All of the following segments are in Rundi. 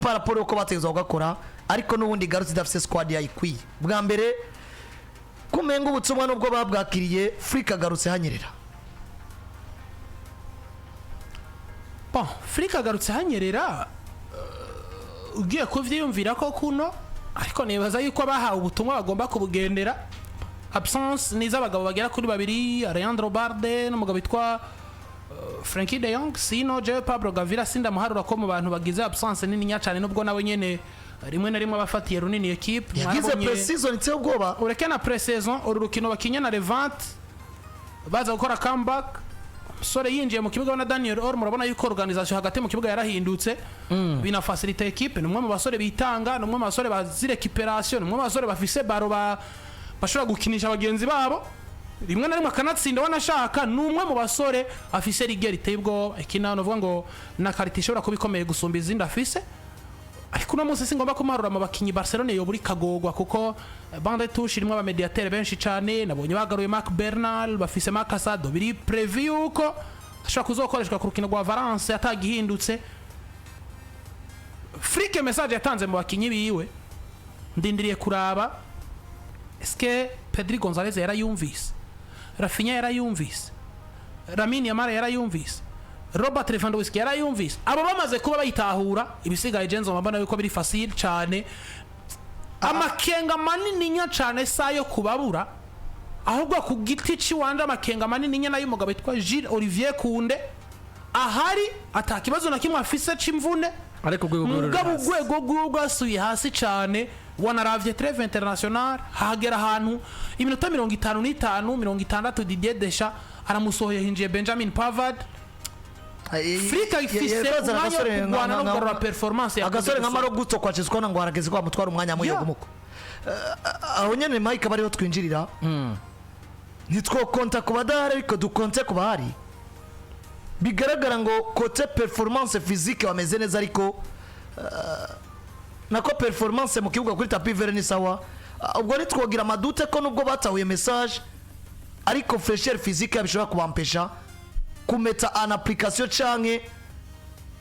Par rapport uko bategerezwa kugakora, ariko n'ubundi garutse idafise squad yayikwiye. Bwa mbere kumenga ubutumwa nubwo babwakiriye, Flick agarutse hanyerera. Bon, Flick agarutse hanyerera, ugiye kuvyiyumvira ko kuno, ariko nibaza yuko bahawe ubutumwa bagomba kubugendera. Absence ni iz'abagabo bagera kuri babiri, Alejandro Balde n'umugabo witwa Frenkie de Jong. Sino jewe Pablo Gavira sindamuharura ko mu bantu bagize absence nini cyane, nubwo nawe nyene rimwe na rimwe abafatiye runini equipe. Yagize pre-season iteye ubwoba. Ureke na pre-saison, uru rukino bakinye na Levante baza gukora comeback, umusore yinjiye mu kibuga na Daniel Olmo, murabona yuko organisation hagati mu kibuga yarahindutse, binafacilita equipe. Ni umwe mu basore bitanga, ni umwe mu basore bazi récupération, ni umwe mu basore bafise ballon, bashobora gukinisha bagenzi babo, rimwe na rimwe akanatsinda wanashaka. Ni umwe mu basore afise rigueur iteye ubwoba, ikina novuga ngo na qualité ishobora kuba ikomeye gusumba izindi afise. Ariko uno munsi singomba kumuharura mu bakinyi Barcelona yobura ikagogwa, kuko banc de touche irimo abamediateri benshi cyane. Nabonye bagaruye Marc Bernal, bafise Marc Casado, biri prévu yuko ashobora kuzokoreshwa ku rukino rwa Valence atagihindutse. Flick message yatanze mu bakinyi biwe, ndindiriye kuraba eske Pedri Gonzalez yarayumvise, Raphinha yarayumvise, Lamine Yamal yarayumvise, Robert Lewandowski yarayumvise. Abo bamaze kuba bayitahura, ibisigaye Jenzo mbona yuko biri facile cyane. Amakenga manini nya cyane sayo kubabura, ahubwo ku giti ciwanje amakenga manini nya nayo umugabo witwa Jules Olivier Kounde ahari ata kibazo na kimwe afise c'imvune, ariko urwego rwiwe ruri mugabo hasi. Urwego rwiwe rwasubiye hasi cyane. Wanaravye trêve international, hagera ahantu iminota 55, 60, Didier Deschamps aramusohoye, hinjiye Benjamin Pavard. Flick ifise umwanya wo kurwana no kugarura performance ya agasore nka Koundé. Malo Gusto kwa Chesco ngo harageze ko bamutwara umwanya muyo. Gumuko aho nyene Mike aba ariho twinjirira. Ntitwokonta ku badahari, ariko dukonte ku bahari. Bigaragara ngo côté performance physique bameze neza, ariko nako performance mu kibuga kuri tapis vert ni sawa. Ubwo ntitwogira ama doutes ko nubwo batahuye message, ariko fraîcheur physique yabishobora kubampesha kumeta en application canke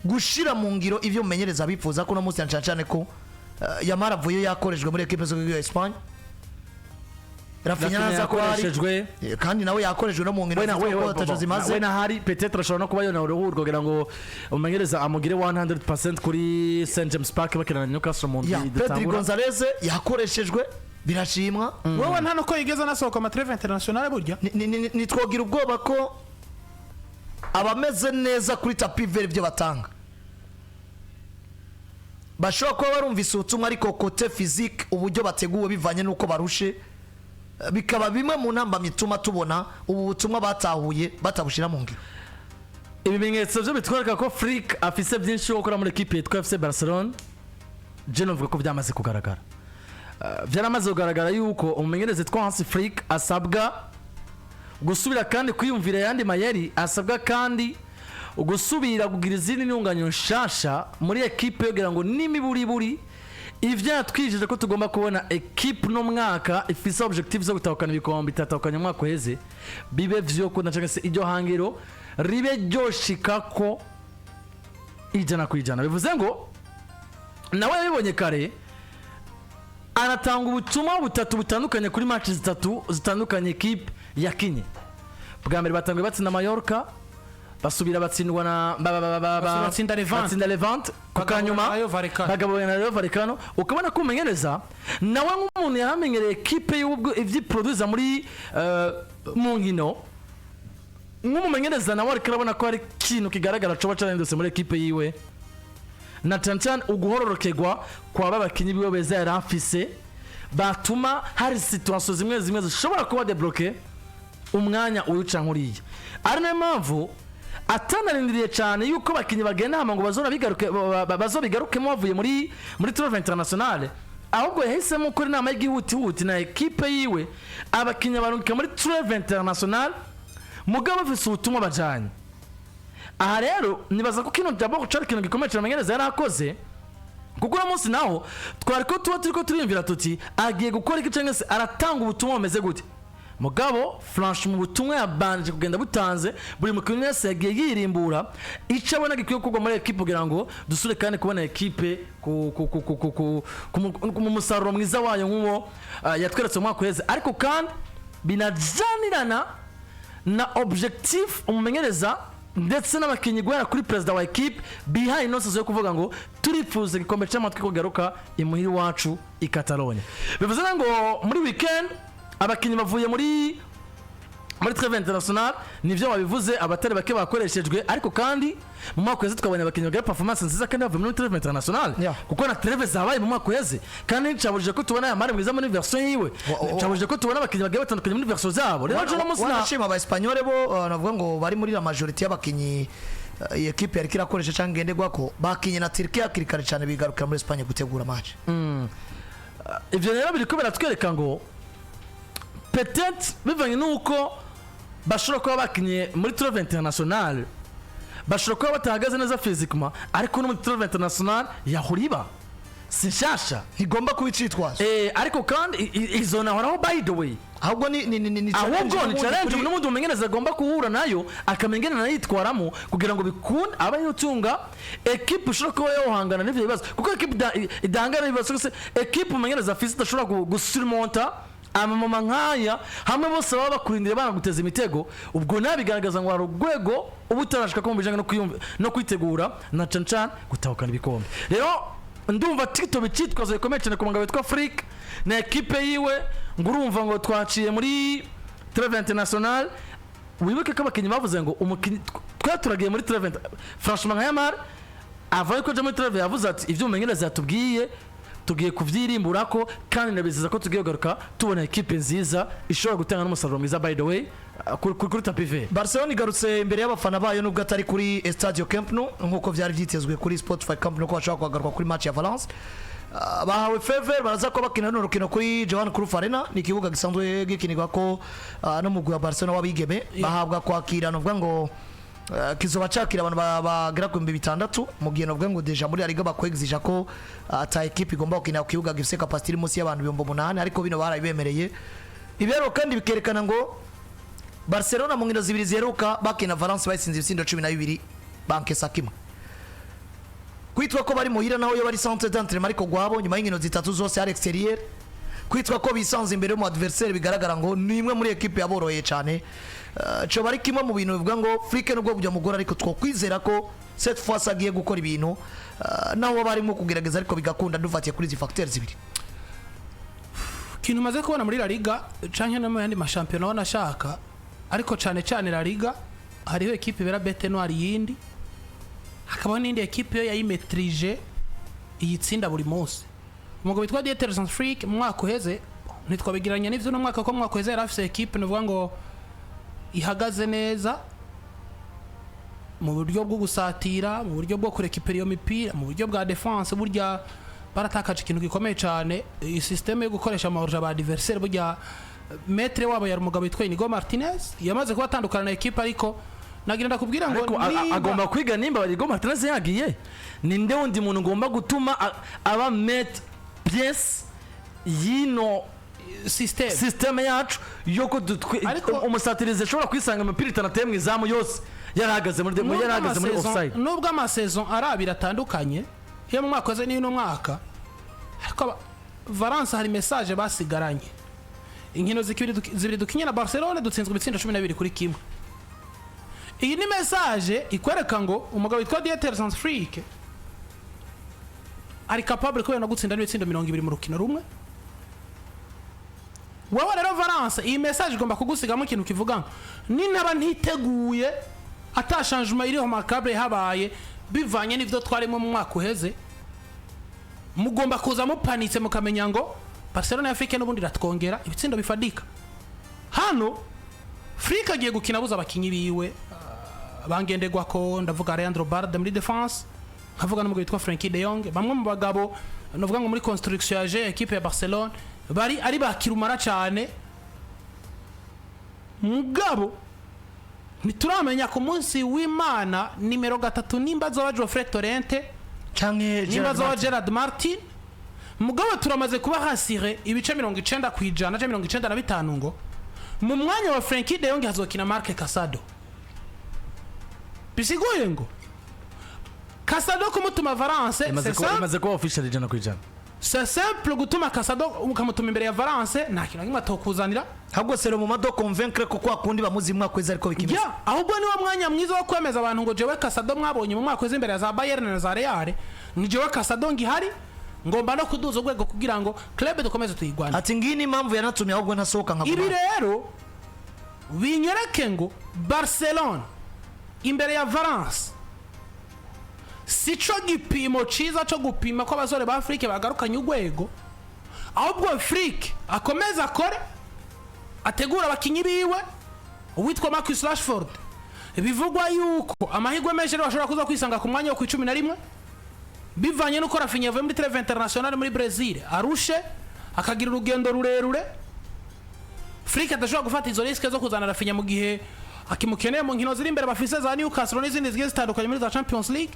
gushira mu ngiro ivyo mumenyereza bifuza ko no munsi, cyane cyane ko Yamal avuye yakorejwe muri équipe z'igihugu ya Espagne, Raphinha Raphinha naza ko hari yakoreshejwe. Kandi nawe yakorejwe no mu nkino we na we zitwa ko ataco zimaze. We na hari peut-être ashobora no kuba yona uruhurwa kugira ngo umumenyereza amugire 100% kuri St James Park bakina na Newcastle mu Ya ndwi Pedri dutangura. Gonzalez yakoreshejwe, birashimwa. Wowe nta nuko yigeze anasohoka ama trêve international burya. Nitwogira ubwoba ko abameze neza kuri tapis vert ibyo batanga bashobora kuba barumvise ubutumwa, ariko côté physique, uburyo bateguwe bivanye n'uko barushe, bikaba bimwe mu ntambamyi ituma tubona ubu butumwa batahuye batabushyira mu ngiro. Ibimenyetso byo bitwereka ko Flick afise byinshi yo gukora muri ekipe yitwa FC Barcelona, je novuga ko byamaze kugaragara. Byaramaze kugaragara yuko umumenyereza witwa Hansi Flick asabwa gusubira kandi kwiyumvira ayandi mayeri, asabwa kandi gusubira kugira izindi ntunganya nshasha muri ekipe kugira ngo n'imiburiburi ivyo yatwijeje ko tugomba kubona ekipe no mwaka ifise objectif zo gutahukana ibikombe itatahukanye umwaka uheze bibe vyo kunda, cyangwa se iryo hangiro ribe ryoshikako 100%. Bivuze ngo nawe yabibonye kare, anatanga ubutumwa butatu butandukanye kuri match zitatu zitandukanye ekipe yakinye. Bwa mbere batanguye batsinda Mallorca, basubira batsindwa na Basubira batsinda Levante. Batsinda Levante ku Bagahura kanyuma na Rayo Vallecano. Bagahura na Rayo Vallecano. Ukabona ko umumenyereza nawe nk'umuntu yaramenyereye ekipe y'ubwo ivyiproduza muri mu nkino, nk'umumenyereza nawe ariko arabona ko hari ikintu kigaragara coba carahindutse muri ekipe yiwe, na cyane cyane uguhororokerwa kwa babakinyi biwe beza yari afise, batuma hari situation zimwe zimwe zishobora kuba débloqué umwanya uyu canke uriya. Ari nayo mpamvu atanarindiriye cyane yuko abakinyi bagenda hama ngo bazobigarukemo bavuye muri trêve internationale, ahubwo yahisemo gukora inama y'igihutihuti na ekipe yiwe, abakinyi barungika muri trêve internationale mugabo bafise ubutumwa bajanye. Aha rero nibaza ko kino d'abord cari ikintu gikomeye cyane amenyereza yari akoze, kuko uno munsi naho twari ko tuba turiko turiyumvira tuti agiye gukora iki cyangwa se aratanga ubutumwa bumeze gute. Mugabo franchement, ubutumwa yabanje kugenda butanze, buri mukinnyi wese yagiye yirimbura icyo abona gikwiye gukorwa muri ekipe kugira ngo dusure kandi kubona ekipe ku mu musaruro mwiza wayo nk'uwo yatweretse mu mwaka uheze. Ariko kandi binajanirana na objectif umumenyereza ndetse n'abakinnyi, guhera kuri perezida wa ekipe, bihaye inosozo yo kuvuga ngo turifuza igikombe cy'amatwi kugaruka imuhira iwacu i Catalogne. Bivuze ngo muri weekend abakinnyi bavuye muri trêve international, nivyo wabivuze, abatari bake bakoreshejwe. Ariko kandi mu mwaka uheze twabonye abakinnyi bagira performance nziza kandi bavuye muri trêve international, kuko na trêve zabaye mu mwaka uheze, kandi ncabujije ko tubona Yamal mwiza muri version yiwe, ncabujije ko tubona abakinnyi bagiye batandukanye muri version zabo. Rero ejo munsi na Wanashima aba Espanyol bo, navuga ngo bari muri la majorité y'abakinyi iyi ekipe yariko irakoresha cyangwa ngenderwako, bakinye na Turkiya hakiri kare cyane, bigarukira muri Espagne gutegura match. Ivyo rero biriko biratwereka ngo peut-être bivanye n'uko bashobora kuba bakinye muri trêve international, bashobora kuba batahagaze neza physiquement, ariko no muri trêve international yahora iba si nshasha. Ntigomba kuba icitwazo. Ariko kandi izo nahoraho, by the way. Ahubwo ni Ahubwo ni n'ubundi challenge n'ubundi umumenyereza agomba guhura nayo, akamenya ingene anayitwaramo kugira ngo bikunde abe yotunga ekipe ushobora kuba yohangana n'ivyo bibazo, kuko ekipe idahangana n'ibibazo se, ekipe umumenyereza afise idashobora gusurmonta amamama nk'aya hamwe bose baba bakurindiriye banaguteza imitego, ubwo nabigaragaza ngo hari urwego uba utarashika ko mu bijanye no kwitegura na cane cane gutahukana ibikombe. Rero ndumva tito bicitwazo bikomeye cyane ku mugabo witwa Flick na ekipe yiwe, ngo urumva ngo twaciye muri trêve international. Wibuke ko abakinnyi bavuze ngo umukinnyi twe turagiye muri trêve. Franchement, nka Yamal ava yuko aja muri trêve yavuze ati: "Ibyo umumenyereza yatubwiye tugiye kuvyirimbura ko, kandi ndabizeza ko tugiye kugaruka tubona ekipe nziza ishobora gutanga n'umusaruro mwiza." By the way, kuri tapis vert. Barcelona igarutse imbere y'abafana bayo, nubwo atari kuri Estadio Camp Nou nkuko vyari vyitezwe, kuri Spotify Camp Nou, ko bashobora kuhagaruka kuri match ya Valence. Bahawe faveur, baraza kuba bakina runo rukino kuri Johan Cruyff Arena, ni ikibuga gisanzwe gikinirwako n'umugwi wa Barcelona w'abigeme. Bahabwa kwakira, novuga ngo kizoba cakira abantu bagera ku 6000, mu gihe novuga ngo déjà muri La Liga bakwexija ko ata ekipe igomba gukina ku kibuga gifise capacité iri munsi y'abantu 8000, ariko bino barabibemereye. Ibero kandi bikerekana ngo Barcelona mu nkino zibiri ziheruka bakina Valence bayitsinze ibitsindo 12, bankesa kimwe. Kwitwa ko bari muhira, naho yo bari centre d'entraînement, ariko gwabo nyuma y'inkino zitatu zose ari extérieur, kwitwa ko bisanze imbere y'umu adversaire bigaragara ngo ni imwe muri ekipe yaboroheye cyane. Coba ari kimwe mu bintu bivuga ngo Flick nubwo kujya mugora, ariko twokwizera ko cette fois agiye gukora ibintu, naho barimo kugerageza ariko bigakunda, dufatiye kuri izi facteurs zibiri. Ikintu umaze kubona muri La Liga canke no mu yandi mashampiyona wanashaka, ariko cane cane La Liga, hariho ekipe ibera bête noire yindi, hakabaho n'indi ekipe yo yayimetrije iyitsinda buri munsi. Umugabo witwa Dieter Flick mu mwaka uheze ntitwabigiranya n'ivyo no mwaka, ko mu mwaka uheze yari afise ekipe nuvuga ngo ihagaze neza mu buryo bwo gusatira, mu buryo bwo kurekipera iyo mipira, mu buryo bwa défense. Burya baratakaje ikintu gikomeye cyane, iyi système yo gukoresha amahorja ba adversaire. Burya maître wabo yari umugabo witwa Inigo Martinez, yamaze kuba atandukana na ekipe, ariko nagira ndakubwira ngo Ariko agomba kwiga nimba Inigo Martinez yagiye, ninde wundi muntu ngomba gutuma aba maître pièce y'ino système système yacu yo ko umusatirizi ashobora kwisanga imipira itanu ateye mu izamu yose yarahagaze muri offside. Nubwo amasaison ari abiri atandukanye, iyo mu mwaka waze n'ino mwaka, ariko Valence hari message basigaranye. Inkino zibiri dukinye na Barcelone dutsinzwe ibitsindo 12-1. Iyi ni message ikwereka ngo umugabo witwa Dieter Flick ari capable kubera no gutsinda n'ibitsindo 20 mu rukino rumwe. Wowe rero Valence, iyi message igomba kugusigamo ikintu kivuga ngo ninaba ntiteguye, ata changement iriho remarquable habaye bivanye n'ivyo twarimo mu mwaka uheze, mugomba kuza mupanitse, mukamenya ngo Barcelona ya Afrika n'ubundi iratwongera ibitsindo bifadika. Hano Flick agiye gukina abuza abakinyi biwe bangenderwa ko, ndavuga Leandro Balde muri défense, nkavuga n'umugabo witwa Frenkie de Jong, bamwe mu bagabo navuga ngo muri construction ya jeu équipe ya Barcelone bari ari bakirumara cyane. Mugabo ntituramenya ku munsi w'Imana nimero 3 nimba azoba Geoffrey Torrente canke nimba Gerard azoba Martin. Gerard Martin. Mugabo turamaze kuba hasire ibice 90% cyangwa 95 ngo Mu mwanya wa Frenkie de Jong hazokina Marc Casado. Bisiguye ngo Casado kumutuma Valence, Imaze c'est kuba ça. Imaze kuba official 100%. C'est simple, gutuma Casado ukamutuma imbere ya Valence, nta kintu na kimwe atokuzanira. Ahubwo c'est le moment de convaincre ko kwa kundi bamuzi mwaka weza ariko bikimeze. Ya, ahubwo niwo mwanya mwiza wo kwemeza abantu ngo jewe Casado mwabonye mu mwaka weza imbere ya za Bayern na za Real, ni jewe Casado ngihari, ngomba no kuduza urwego kugira ngo club dukomeze tuyigwane. Ati ngiyi ni impamvu yanatumye ahubwo ntasohoka nkaguma. Ibi rero binyereke ngo Barcelona imbere ya Valence sico gipimo ciza co gupima ko abasore ba Afrique bagarukanye urwego, ahubwo Afrique akomeze akore, ategura abakinyi biwe. Uwitwa Marcus Rashford bivugwa yuko amahirwe menshi rero bashobora kuza kwisanga ku mwanya wo ku 11, bivanye n'uko Raphinha yavuye muri trêve internationale muri Brazil arushe, akagira urugendo rurerure. Flick adashobora gufata izo risque zo kuzana Raphinha mu gihe akimukeneye mu nkino ziri imbere bafise za Newcastle n'izindi zigiye zitandukanye muri za Champions League.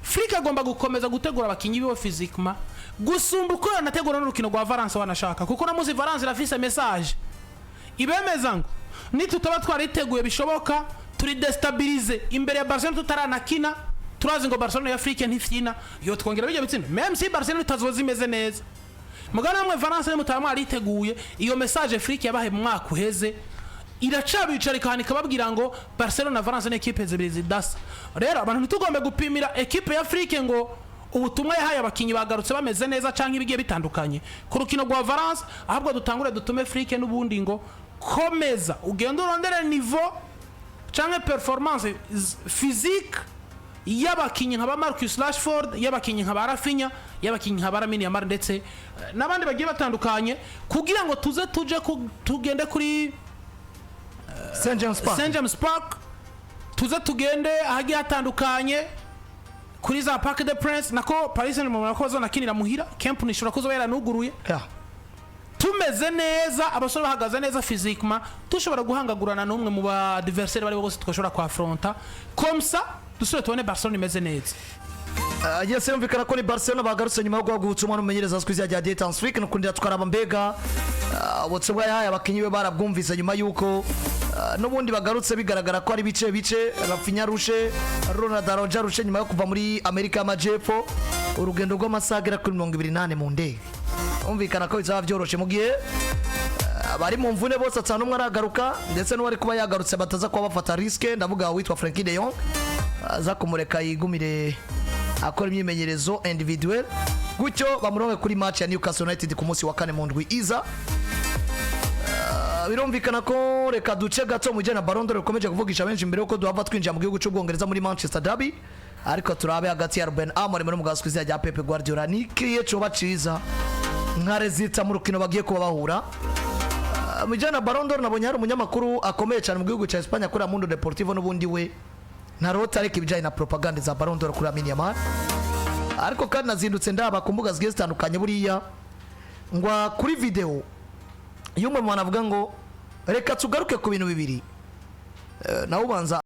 Flick agomba gukomeza gutegura abakinyi biwe physiquement gusumba uko yanategura n'urukino rwa Valence wanashaka, kuko namuzi Valence irafise message ibemeza ngo nitutaba twariteguye bishoboka turi déstabilisés imbere ya Barcelona tutaranakina. Turazi ngo Barcelona ya Flick ntifyina, yo twongera bijya bitsinda même si Barcelona itazoba zimeze neza. Mugana namwe Valence mutaba mwariteguye, iyo message Flick yabahe mu mwaka uheze iracabicara ikahana ikababwira ngo Barcelona na Valence ni ekipe zibiri zidasa. Rero abantu ntitugombe gupimira ekipe ya Flick ngo ubutumwa yahaye abakinyi bagarutse bameze neza canke ibigiye bitandukanye ku rukino rwa Valence, ahubwo dutangure dutume Flick n'ubundi ngo komeza ugende urondere niveau canke performance physique y'abakinyi nka ba Marcus Rashford, y'abakinyi nka ba Raphinha, y'abakinyi nka ba Lamine Yamal ndetse n'abandi bagiye batandukanye, kugira ngo tuze tuje tugende kuri St James Park. St James Park, tuze tugende ahagiye hatandukanye kuri za Parc des Princes, nako Paris Saint-Germain ko bazonakinira muhira, Camp Nou ishobora kuzoba yaranuguruye, tumeze neza, abasore bahagaze neza physiquement, dushobora guhangagurana n'umwe mu ba adversaire bari bo bose twashobora kwafronta, comme ça dusubire tubone Barcelona imeze neza. Yes, yumvikana ko ni Barcelona bagarutse nyuma yo guhabwa ubutumwa n'umumenyereza azwi izina rya Dieter Flick, no kundira tukaraba mbega ubutumwa yahaye abakinyi be barabwumvise nyuma yuko n'ubundi bagarutse bigaragara ko ari bice bice. Raphinha rushe, Ronald Araujo rushe nyuma yo kuva muri Amerika y'Amajepfo, urugendo rw'amasaha agera kuri 28 mu ndege. Umvikana ko bizaba byoroshe mu gihe abari mu mvune bose atanu umwe aragaruka, ndetse n'uwari kuba yagarutse bataza kuba bafata risque, ndavuga witwa Frenkie de Jong, aza kumureka yigumire akora imyimenyerezo individuel, gutyo bamuronke kuri match ya Newcastle United ku munsi wa kane mu ndwi iza. Birumvikana ko reka duce gato mu bijyanye na Ballon d'Or bikomeje kuvugisha benshi mbere yuko duhava twinjira mu gihugu cy'Ubwongereza muri Manchester Derby, ariko turabe hagati ya Ruben Amorim n'umugabo azwi izina rya Pep Guardiola ni ikihe coba ciza nka résultat mu rukino bagiye kuba bahura. Mu bijyanye na Ballon d'Or, nabonye hari umunyamakuru akomeye cyane mu gihugu cya Espagne akorera Mundo Deportivo, n'ubundi we ntarota ariko ibijyanye na propagande za Ballon d'Or kuri Lamine Yamal. Ariko kandi nazindutse ndaba ku mbuga zigiye zitandukanye, buriya ngo kuri video y'umwe mu bantu avuga ngo reka tugaruke ku bintu bibiri. Nawe ubanza.